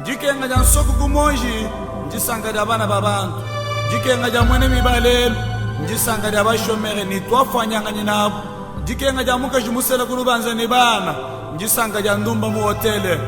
Dikenga dia nsoku ku muonji ndisanka dia bana ba bantu. Dikenga dia muena miba lelu ndisanka dia bashomere ne tuafuanyanganyi nabu. Dikenga dia mukaji musela ku lubanza ne bana ndisanka dia ndumba mu hotele.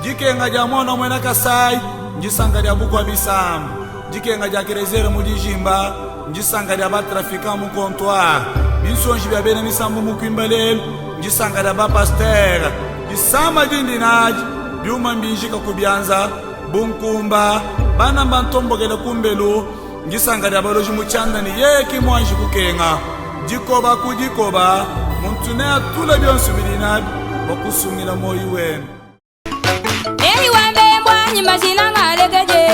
Dikenga dia muana wa muena Kasai ndisanka dia bukua bisamba. Dikenga dia Kerezere mu dijimba ndisanka dia ba-trafiquant mu comptoir. Binsonji bia bena misambu mu kuimba lelu ndisanka dia ba-pastere. Disama dindi nadi, biuma mbinjika ku bianza bu nkumba, bana mbantombokele ku mbelu, ndisanka dia baloji mu tshianda ne yeye ki muanji kukenga. Dikoba ku dikoba, muntu neatule bionso bidi nabi bua kusungila muoyo wende. Eyi wambe mbwanyi majina ngalekeje.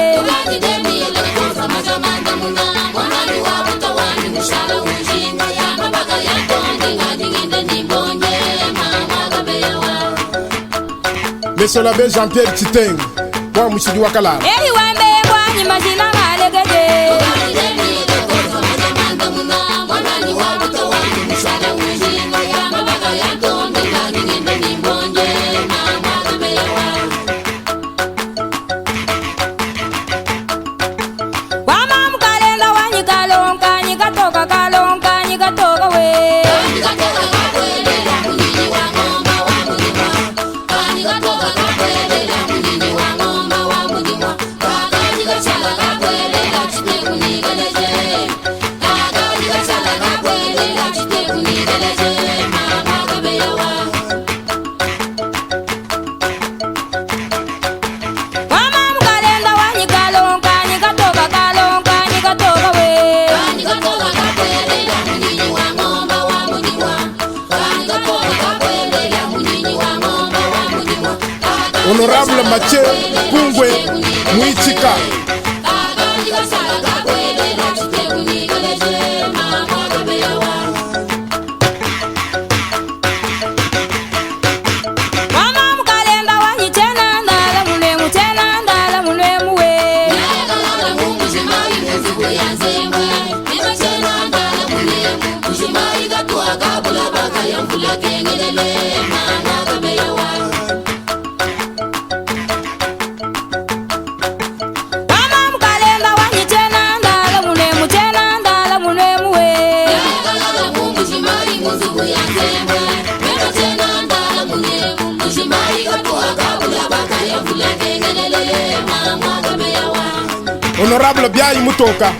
Monsieur l'abbé Jean-Pierre Titeng, wa mushidi wa Kalala. Eyi wambe mbwanyi majina ngalekeje. Wama mukalenda wanyi kalonka nyikatoka kalonka nyikatoka we. Wama mukalenda wanyi kalonka nyikatoka kalonka nyikatoka we. Honorable Mathieu Kungwe Mwichika. Wama mukalenda wanyi chena ndala mulwemu chena ndala mulwemu we. Wama mukalenda wanyi chena ndala mulwemu chena ndala mulwemu we. Honorable Biayi Mutoka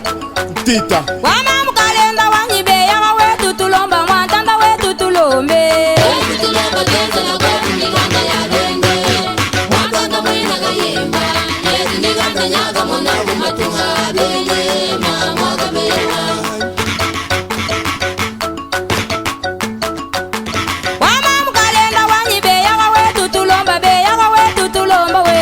Tita. Wama mukalenda wanyi beya wa wetu tulomba mwantanda wetu tulombe. Wama mukalenda wanyi beya wa wetu tulomba beya wa wetu tulomba we.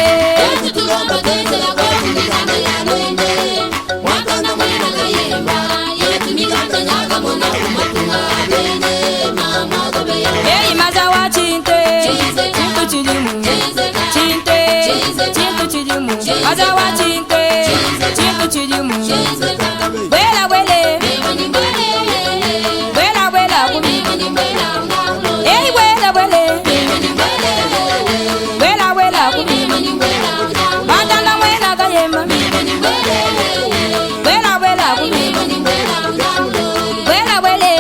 Eyi mazawa chinte chintu chilimu chinte chintu chilimu mazawa chinte chintu chilimu bwela bwele bwela bwela kumi eyi bwela bwele bwela bwela kumi matanda mwena kayemba bwela bwela kumi bwela bwele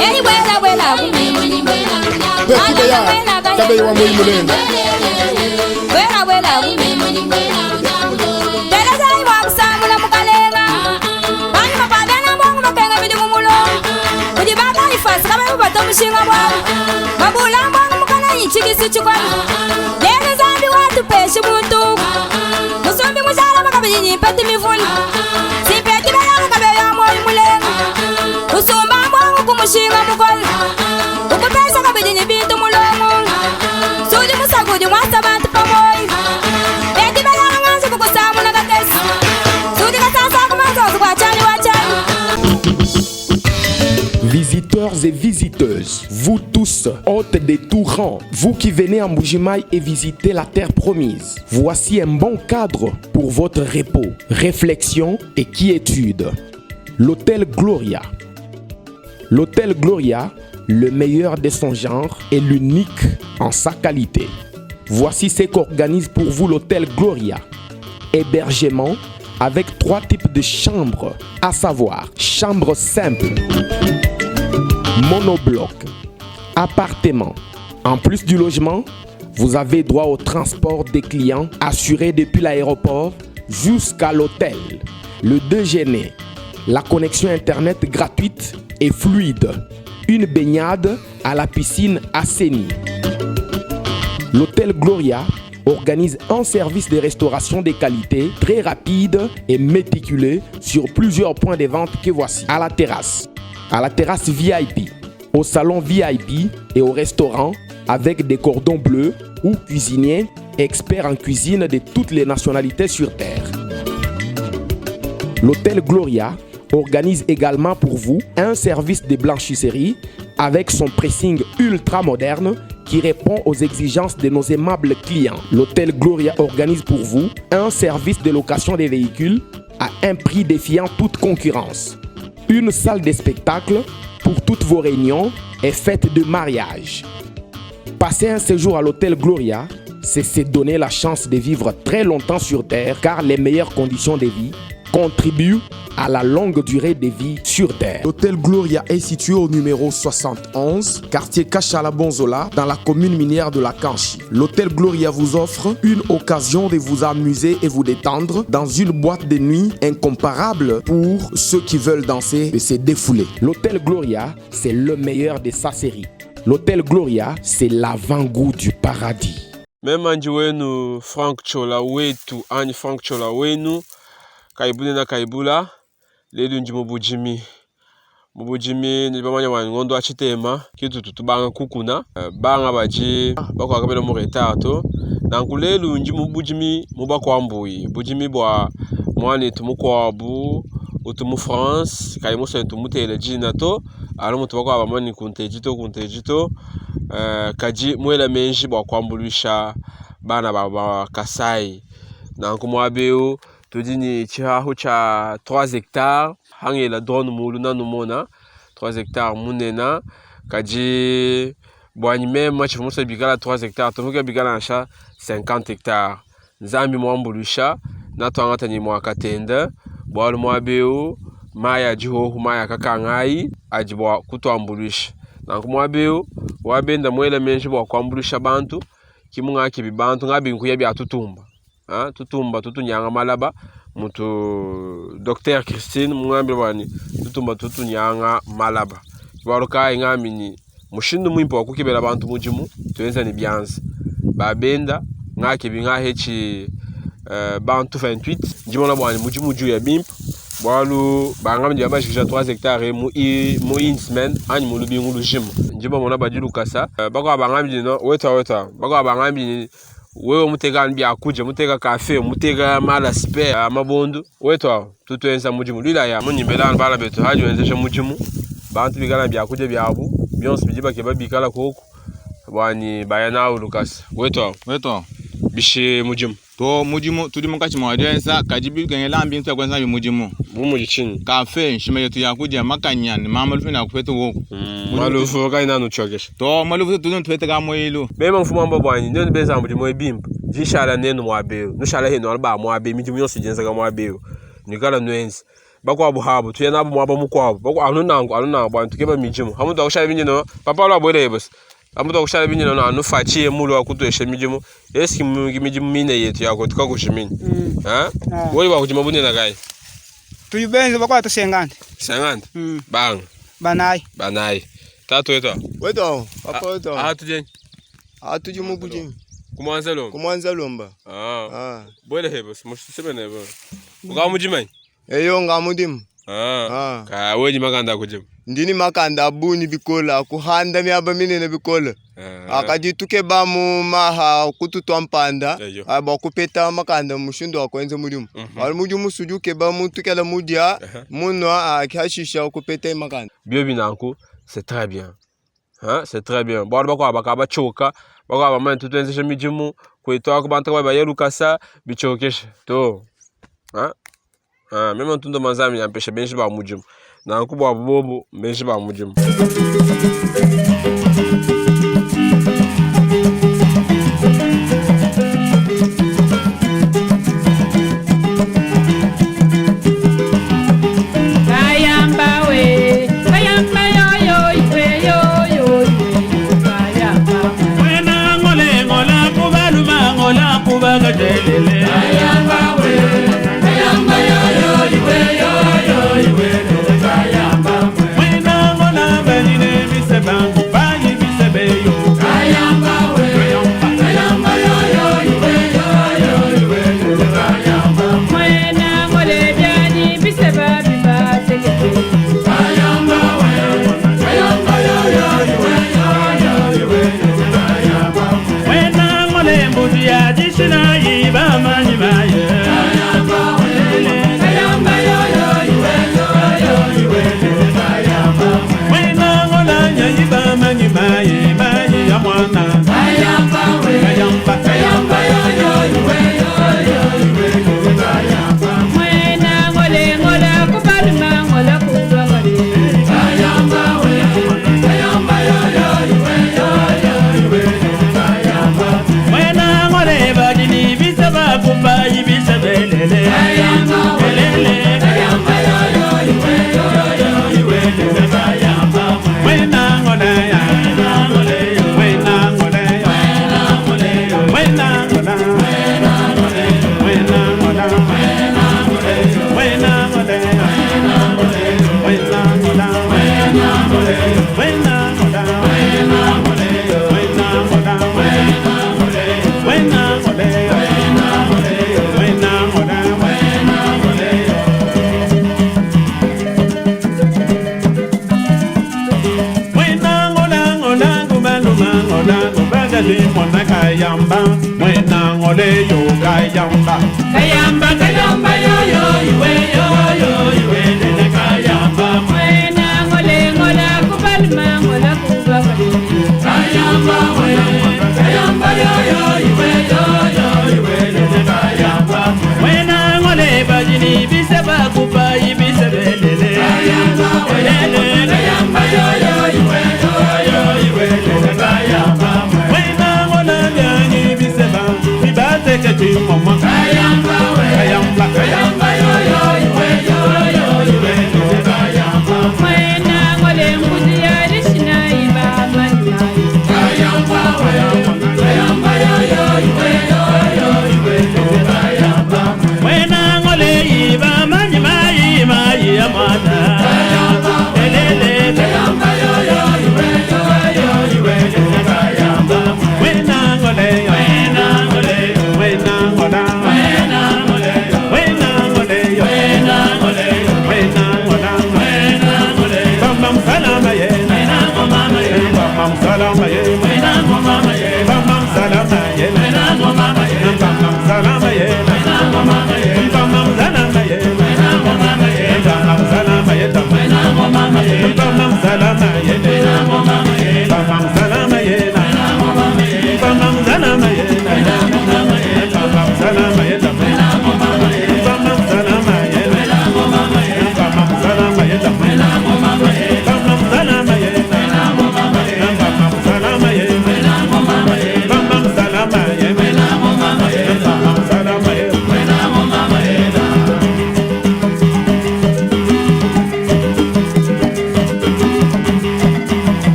eyi bwela bwela kumi Petit Bayard, Kabeyi wa Mwili Mulenga. bwela bwela kumi Terezai wa kusangula mukalenga Banyuma kwa bena mbongo makenga bidi mu mulongo Kudi baka ifasi kama bubata mushinga bwabu Mabula mbongo mukana nyichigisi chikola Lelo zambi watupeshi muntu Musumbi mushala makabili nyimpeti mivula Simpeti bayanga kabeya moyo mulenga Usumba mbongo kumushinga mukola Ukupesa kabili nyibintu mulongo Sudi musagudi mwasa bantu pamoyo Beti bayanga nganzi kukusamuna kakesi Sudi kasasa kumazozi kwa chali wa chali Visiteurs et visiteuses, vous tous, hôtes de tout rang, vous qui venez en Mbujimayi et visitez la terre promise, voici un bon cadre pour votre repos, réflexion et quiétude. L'hôtel Gloria. L'hôtel Gloria, le meilleur de son genre et l'unique en sa qualité. Voici ce qu'organise pour vous l'hôtel Gloria. Hébergement avec trois types de chambres, à savoir chambre simple, monobloc, appartement. En plus du logement, vous avez droit au transport des clients assuré depuis l'aéroport jusqu'à l'hôtel, le déjeuner, la connexion internet gratuite et fluide, une baignade à la piscine assainie. L'hôtel Gloria organise un service de restauration de qualité très rapide et méticuleux sur plusieurs points de vente que voici. À la terrasse, à la terrasse VIP, au salon VIP et au restaurant avec des cordons bleus ou cuisiniers experts en cuisine de toutes les nationalités sur Terre. L'hôtel Gloria organise également pour vous un service de blanchisserie avec son pressing ultra moderne qui répond aux exigences de nos aimables clients. L'hôtel Gloria organise pour vous un service de location des véhicules à un prix défiant toute concurrence. Une salle de spectacle pour toutes vos réunions et fêtes de mariage. Passer un séjour à l'hôtel Gloria, c'est se donner la chance de vivre très longtemps sur Terre car les meilleures conditions de vie contribuent à la longue durée de vie sur Terre. L'hôtel Gloria est situé au numéro 71, quartier Kachala Bonzola, dans la commune minière de la Kanchi. L'hôtel Gloria vous offre une occasion de vous amuser et vous détendre dans une boîte de nuit incomparable pour ceux qui veulent danser et se défouler. L'hôtel Gloria, c'est le meilleur de sa série. L'hôtel Gloria, c'est l'avant-goût du paradis. Mema ndi wenu Franck Ciola wetu anyi Franck Ciola wenu Kaibule na Kaibula lelu ndi mu budimi mu budimi nudi bamanya bua ngondo wa tshitema ki tutu tubanga kukuna eh, banga badi bakuaka bena mu retard to nanku lelu ndi mu budimi mu bakuambuyi budimi bua muanetu mukuabu utu mu France kayi musue tumutele dina to anu mutu bakuabu bamanye kunteji to kunteji to eh, kadi muela menji bua kuambuluisha bana ba ba Kasai nanku muaba eu tudi ne tshihahu tshia 3 hectares hangela drone mulu nanumona 3 hectares munena kadi buanyi mema tshivua musue bikala 3 hectares tuvuke bikala nansha 50 hectares nzambi muambuluisha natuangata ne mua katenda bualu muaba eu mayi adi hohu mayi akakangayi adi bua kutuambuluisha nanku muaba eu wabenda muela menji bua kuambuluisha bantu ki mungakibi bantu ngabi nkuya bia tutumba ha? Tutumba tutunyanga malaba mutu Dr Christine mungambile bwani tutumba tutunyanga malaba bualu kayi ngambi ni mushindu muimpe wa kukebela bantu mudimu tuenza ne bianza babenda ngakebi ngahetshi uh, bantu 28 ndimona bwani mudimu udi uya bimpe bualu bangambi ndi bajikija 3 hectares mu mu une semaine anyi mu lubingu lujima ndi bamona badi lukasa uh, bakuabu bangambi no weta weta bakuabu bangambi wewe muteka biakudia muteka kafe muteka mala spe mabundu wetu awo tutuenza mudimu lwilaya munyimbelana bana betu hadi wenzesha mudimu bantu bikala biakudia biabu bionso bidi bakeba bikala koku bwani baya nawu lukasa wetu awo wetu awo bishi mudimu to mudimu tudi munkatshi mua dienza kadi bikengela mbintu ya kuenza nabi mudimu bu mudi tshinyi kafe nshima yetu ya kudia makanya ne mamalufu ne akupeta woku mm. malufu kayi nanu tshiokesha to malufu tudi tupeta ka muilu mema mfumu amba bwanyi nenu benza mudimu ebimpe dishala nenu muaba eu nushala henu anu ba muaba eu midimu yonso idi yenzeka muaba eu nuikala nuenza bakuabu habu tuye nabu muaba mukuabu baku anu nanku anu nanku bwanyi tukeba midimu hamutu akushala binyi papa lwa bwele basi amutu akushala binyi no anu fachiye mulu akutuesha midimu eski midimu mine yetu yako tukakushimini mm. ha woli bakujima bunena kai tuyi benze bakwata sengante sengante mm. bang banayi banayi tatu wetu wetu papa wetu ah tuje ah tuje mu bujimi kumwanza lomba kumwanza lomba ah, ah. bwele hebo musibene hebo ukamujimai eyo ngamudimu ah. ah. ka wenyi makanda kujima ndini makanda abuni bikola kuhanda miaba minene bikola ah. Akadi tukeba mu maha kututwa mpanda bua kupeta makanda mushindu wa kuenza mudimu mm -hmm. mudimu sudi ukeba muntu kela mudia munua akihashisha kupeta makanda bio binanku c'est très bien hein c'est très bien bualu bakuabu bakaba batshioka bakuabu bamanye tutuenzesha midimu kuetu aku bantu kabayi baye lukasa bitshiokesha to hein ah meme ntundo manzambi ampesha benji ba mudimu nanku buabu bobu benji ba mudimu.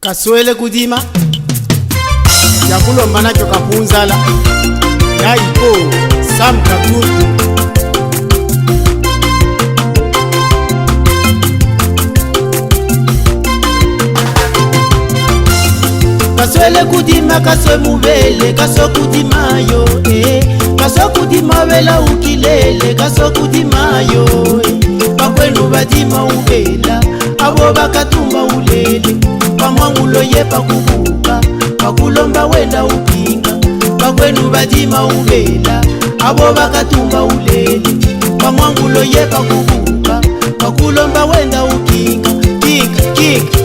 Kaswele kudima yakulomba nacho kapunzala yaiko Sam Katuntu. Kaswele kudima kaswe mubele kaswe kudima yo eh. Kaswe kudima bela ukilele kaswe kudima yo eh. Bakwenu badima ubela abo bakatumba ulele. Pamwangulo ye pakubuka pakulomba wenda upinga. Bakwenu badima ubela abo bakatumba ulele pamwangulo ye pakubuka pakulomba wenda ukinga kinga kinga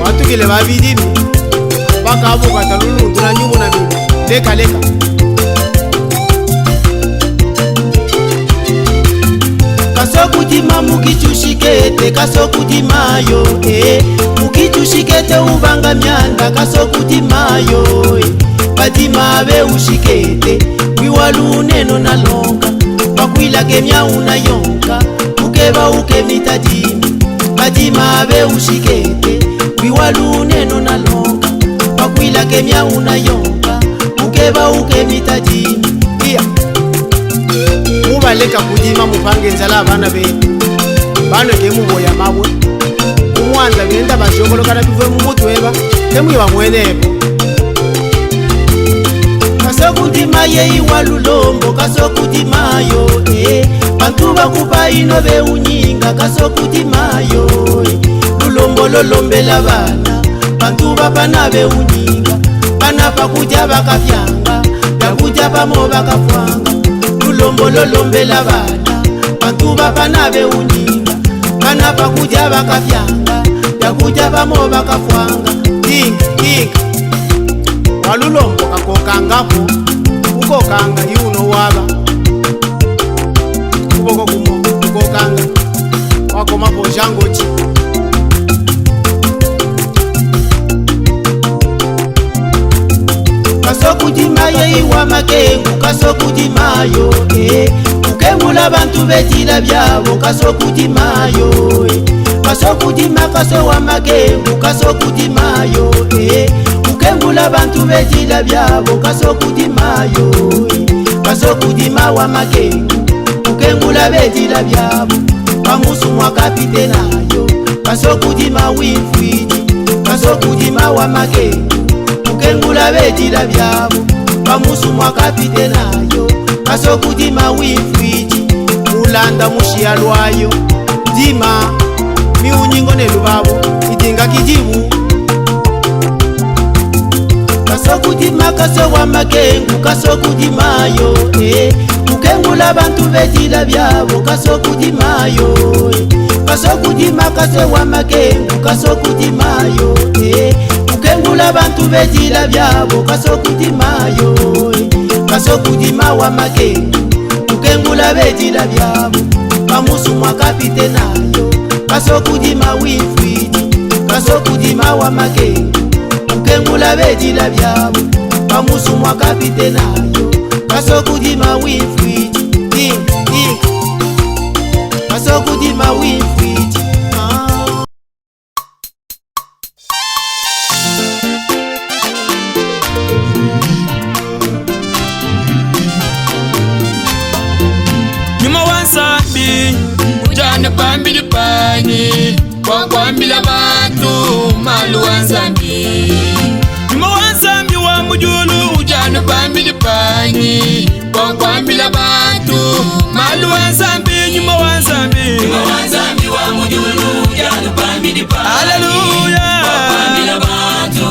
Watukile babidimi bakabukata lulundu na nyumu na mibi leka leka. Kasokudima mukichushikete kasokudimayo eh. Mukichushikete ubanga myanda kasokudimayo eh. Badima beushikete wiwaluneno na longa bakwilake myauna yonka ukeba ukemitadimi badima beushikete wiwaluneno na longa bakwilake myauna yonka ukeba ukemitadimi iya mubaleka kudima mupange nzala abana betu banoke muboya mabwe umwanza benda bashokolokana bive mumutweba temwiba mwenepo. Kasokudima yeiwa lulombo kasokudimayo eh. Bantu bakupa ino beunyinga kasokudimayo eh. Lulombo lolombela bana bantu bapana beunyinga bana pakudya bakafyanga byakudya pamo bakafwanga lulombo lolombela bana bantu bapana beunyinga bana pakudya bakafyanga byakudya pamo bakafwanga kinga kinga walulombo kakokangapo ukokanga iuno waba kuboko kumo ukokanga wakomapo jangochi. Kasokudima yeiwa makengu kasokudimayo eh. Ukengula bantu betila byabo kasokudimayo eh. Kasokudima kasowa makengu kasokudimayo eh. Ukengula bantu betila byabo kasokudimayo eh. Kasokudima wa makengu ukengula betila byabo pamusu mwakapite nayo kasokudima wimfwidi kasokudima wa makengu ukengula betila byabo pamusu mwakapite nayo kasokudima wimfwidi. Mulanda mushiya lwayo dima miunyingo ne lubabo idinga kijibu. Kasokudima kasowa makengu kasokudimayo eh. Ukengula bantu betila byabo kasokudimayo eh. Kasokudima kasowa makengu kasokudimayo eh. Ukengula bantu betila byabo kasokudimayo eh. Kasokudima wa makengu ukengula betila byabo pamusu mwakapite nayo kasokudima wimfwidi kasokudima wa makengu ukengula betila byabo pamusu mwakapite nayo kasokudima wimfwidi kinga kinga kasokudima wimfwidi ah. Nyuma wa nzambi ujana pambili panyi kwakwambila bantu malu wa nzambi nyuma wa nzambi wa mujulu ujana pambili panyi kwakwambila bantu malu wa nzambi nyuma wa nzambi nyuma wa nzambi wa mujulu ujana pambili panyi haleluya kwakwambila bantu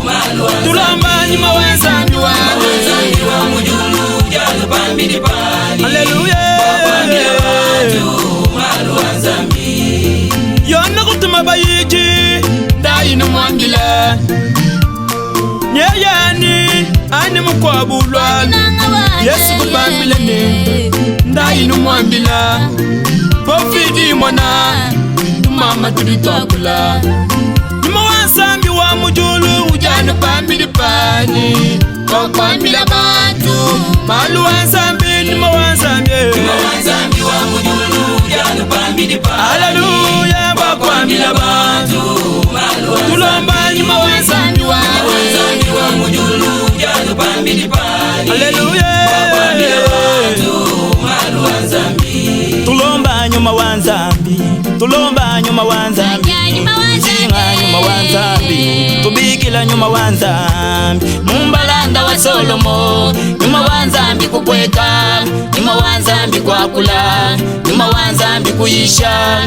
malu wa nzambi tulamba nyuma wa nzambi wa nzambi wa mujulu ujana pambili panyi haleluya kwakwambila bantu malu wa nzambi yona kutuma bayiji ndayino mwambila nyeyani ani mukwabulwa Yesu kubambile ni ndayino mwambila pofidi mwana tumama tuli twakula nyuma wa nzambi wa mujulu ujana pambili pani kwakwambila bantu malu wa nzambi nyuma wa nzambi nyuma wa nzambi wa mujulu ujana pambili pani haleluya kwakwambila bantu malu wa tulomba nyuma wa nzambi wa nzambi wa mujulu ujana pambili pani haleluya kwakwambila bantu malu wa nzambi tulomba nyuma wa nzambi tulomba nyuma wa nzambi zinga nyuma wa nzambi tubikila nyuma wa nzambi mumbalanda wa Solomo nyuma wa nzambi kukweka nyuma wa nzambi kwakula nyuma wa nzambi. Nzambi kuyisha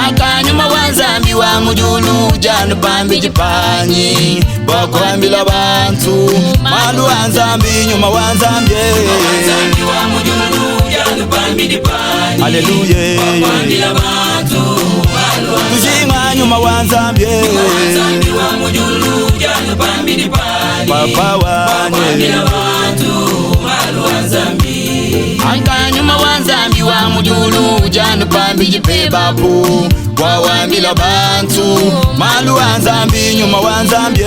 aka nyuma wa Nzambi wa mujulu ujanu pambidi panyi bwakwambila bantu malu wa Nzambi nyuma wa Nzambi Haleluya tujinga nyuma wa Nzambi Papa wanye Anka nyuma wa Nzambi wa mujulu ujanu pambidi pebapu wawambila bantu malu wa Nzambi nyuma wa Nzambi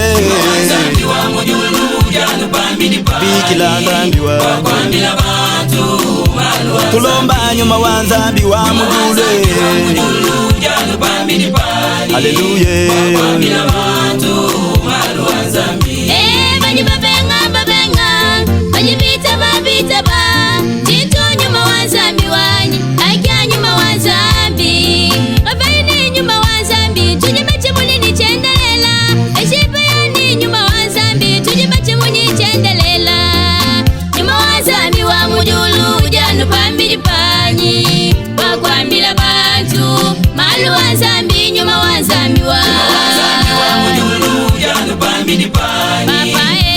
bikila Nzambi wa tulomba nyuma wa Nzambi wa mujulu Haleluya Eh, badi babenga babenga badi bita babita ba Tito nyuma wa Nzambi wanyi akia nyuma wa Nzambi babaine nyuma wa Nzambi tuje machimunyi ni chendelela eshipa yani nyuma wa Nzambi tuje machimunyi chendelela nyuma wa Nzambi wa mujulu ujanu pambili panyi wakwambila bantu malu wa Nzambi nyuma wa Nzambi wa Papa eh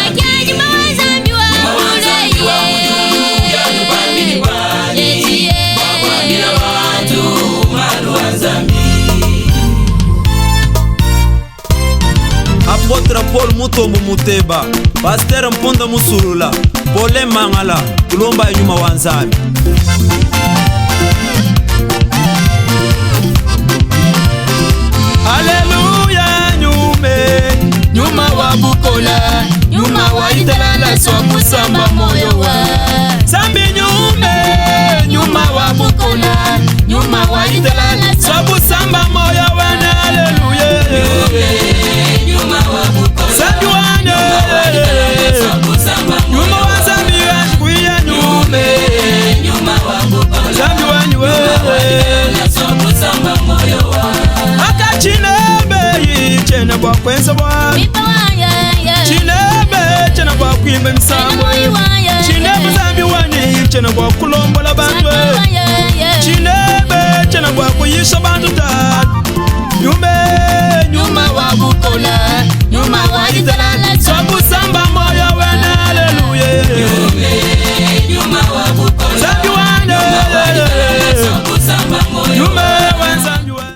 Akia nyuma wa Nzambi wa Apôtre Paul Mutombo Muteba, Pasteur Mponda Musulula, Pole Mangala, kulomba nyuma wa Nzambi. Haleluya nyume, nyuma wa bukola, nyuma wa italala swa kusamba moyo wa. Zambi nyume, nyuma wa bukola, nyuma wa italala swa kusamba moyo wa. Haleluya. Zambi wane, nyuma wa Zambi yangu nyume, Zambi wanyu wewe. Akachinebe chene bwa kwenza bwa chinebe chene bwa kwimba misambo chinebe Zambi wani chene bwa kulombola bantu chinebe chene bwa kuyisha bantu ta nyume.